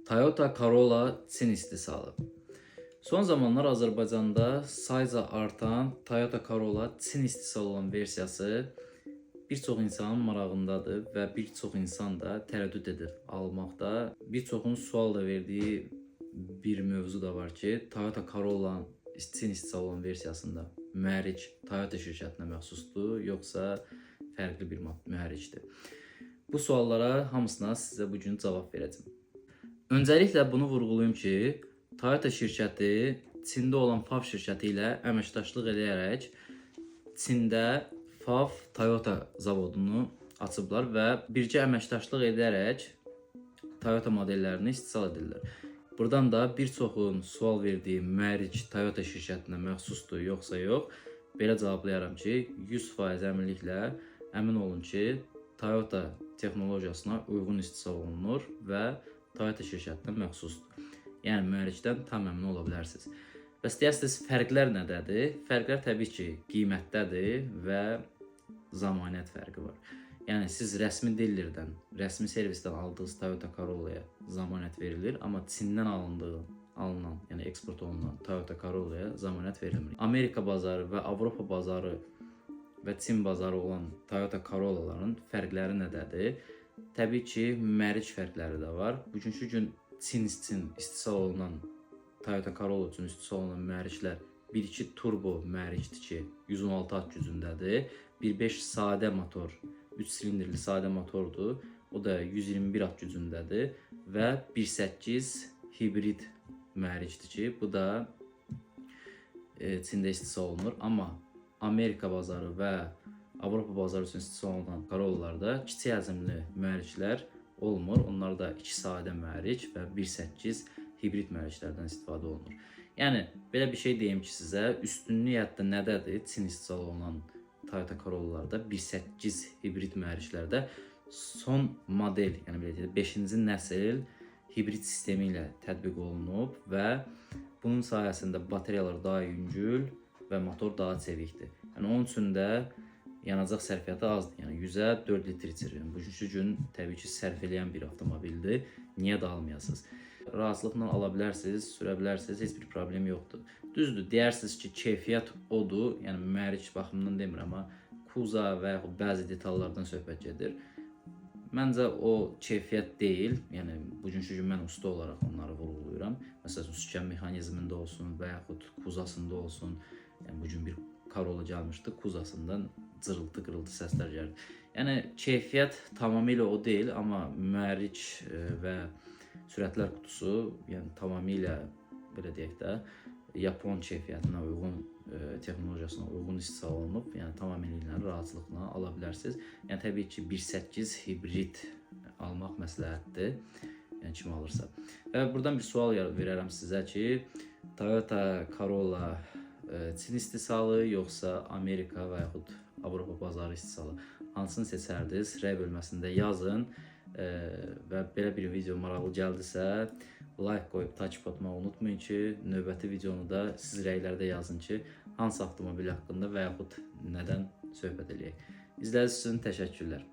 Toyota Corolla Çin istehsalı. Son zamanlar Azərbaycanda sayca artan Toyota Corolla Çin istehsalı olan versiyası bir çox insanın marağındadır və bir çox insan da tərəddüd edir almaqda. Bir çoxun sual da verdiyi bir mövzu da var ki, Toyota Corolla Çin istehsalı olan versiyasında mühərrik Toyota şirkətinə məxsusdur, yoxsa fərqli bir mühərrikdir? Bu suallara hamısına sizə bu gün cavab verəcəm. Öncəliklə bunu vurğulayım ki, Toyota şirkəti Çində olan FAV şirkəti ilə əməkdaşlıq edərək Çində FAV Toyota zavodunu açıblar və birgə əməkdaşlıq edərək Toyota modellərini istehsal edirlər. Buradan da bir çoxun sual verdiyi mühərrik Toyota şirkətinə məxsusdur yoxsa yox, belə cavablayaram ki, 100% əminliklə əmin olun ki, Toyota texnologiyasına uyğun istehsal olunur və Toyota şirkətinə məxsusdur. Yəni mühərrikdən tam əmin ola bilərsiniz. Bəs deyərsiniz, fərqlər nədədir? Fərqlər təbii ki, qiymətdədir və zamanət fərqi var. Yəni siz rəsmi dillerdən, rəsmi servisdən aldığınız Toyota Corolla-ya zamanət verilir, amma Çindən alınan, yəni eksport olunan Toyota Corolla-ya zamanət verilmir. Amerika bazarı və Avropa bazarı və Çin bazarı olan Toyota Corolla-ların fərqləri nədədir? Təbii ki, mühərrik fərqləri də var. Bugünkü gün Çin üçün istehsal olunan Toyota Corolla üçün istehsal olunan mühərriklər 1.2 turbo mühərrikdir ki, 116 at gücündədir. 1.5 sadə motor, 3 silindrli sadə motordur. O da 121 at gücündədir və 1.8 hibrid mühərrikdir ki, bu da Çində istehsal olunur. Amma Amerika bazarı və Avropa bazarı üçün istehsal olunan Corolla-larda kiçik həcmli mühərriklər olmur. Onlarda 2 sadə mühərrik və 1.8 hibrid mühərriklərdən istifadə olunur. Yəni belə bir şey deyim ki sizə, üstünlük hətta nədədir? Çin istehsal olunan Toyota Corolla-larda 1.8 hibrid mühərriklərdə son model, yəni belə deyək, 5-ci nəsil hibrid sistemi ilə tətbiq olunub və bunun sayəsində batareyalar daha yüngül və motor daha çevikdir. Yəni onun üçün də yanacaq sərfiyyatı azdır. Yəni 100-ə 4 litr içir. Yəni bugünkü gün təbii ki, sərf eləyən bir avtomobildir. Niyə də almayasınız? Rahatlıqla ala bilərsiniz, sürə bilərsiniz, heç bir problem yoxdur. Düzdür, deyərsiniz ki, keyfiyyət odur, yəni mühərrik baxımından demirəm, amma kuza və yaxud bəzi detallardan söhbət gedir. Məncə o keyfiyyət deyil. Yəni bugünkü gün mən usta olaraq onları vurğulayıram. Məsələn, sükan mexanizmində olsun və yaxud kuzasında olsun. Yəni bu gün bir Corolla gəlmişdi, kuzasından cırıltı, qırıltı səslər gəldi. Yəni keyfiyyət tamamilə o deyil, amma mühərrik və sürətlər qutusu, yəni tamamilə belə deyək də, Yapon keyfiyyətinə uyğun, texnologiyasına uyğun istehsal olunub. Yəni tamamilə rahatlıqla ala bilərsiniz. Yəni təbii ki, 1.8 hibrid almaq məsləhətdir. Yəni kim alırsa. Və buradan bir sual verərəm sizə ki, Toyota Corolla Çin istehsalı yoxsa Amerika və yaxud Avropa bazarı istehsalı, hansını seçərdiniz? Rəy bölməsində yazın. Və belə bir video maraqlı gəldisə, like qoyub takip etməyi unutmayın ki, növbəti videonu da siz rəylərdə yazın ki, hansı avtomobil haqqında və yaxud nədən söhbət eləyək. İzlədiyiniz üçün təşəkkürlər.